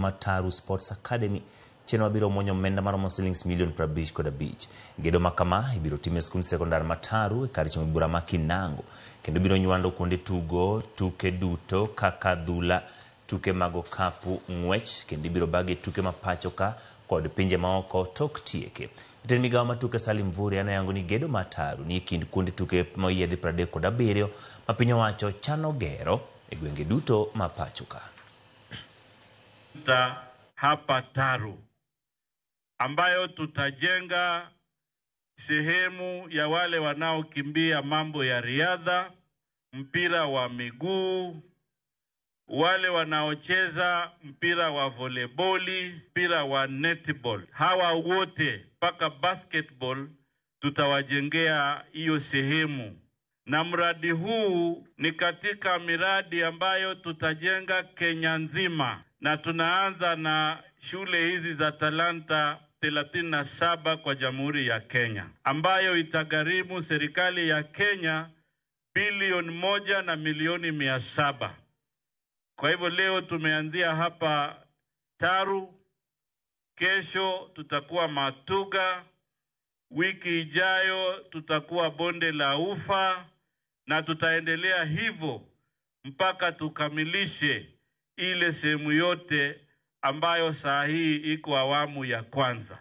mar Taru Sports Academy. Chenro mabiro muonyo omenda maromo silings milion 55. Gedo ma kama ibiro tim e skund sekondar ma Taru e kar chungo bura ma Kinango, kendo biro nywando kuonde tugo tuke duto kaka adhula, tuke mag okapu, ng'wech, kendo ibiro bage tuke ma pacho ka kod pinje maoko tok tieke. Jatend migawo mar tuke Salim Mvurya noyango ni gedo mar Taru ni e kind kuonde tuke moyiedhi 37 ma piny owacho chano gero e gwenge duto ma pacho ka. Hapa Taru ambayo tutajenga sehemu ya wale wanaokimbia mambo ya riadha, mpira wa miguu, wale wanaocheza mpira wa voleboli, mpira wa netball. Hawa wote mpaka basketball tutawajengea hiyo sehemu. Na mradi huu ni katika miradi ambayo tutajenga Kenya nzima, na tunaanza na shule hizi za talanta 37 kwa Jamhuri ya Kenya, ambayo itagharimu serikali ya Kenya 1,700,000,000. Kwa hivyo leo tumeanzia hapa Taru, kesho tutakuwa Matuga, wiki ijayo tutakuwa Bonde la Ufa, na tutaendelea hivyo mpaka tukamilishe ile sehemu yote ambayo saa hii iko awamu ya kwanza.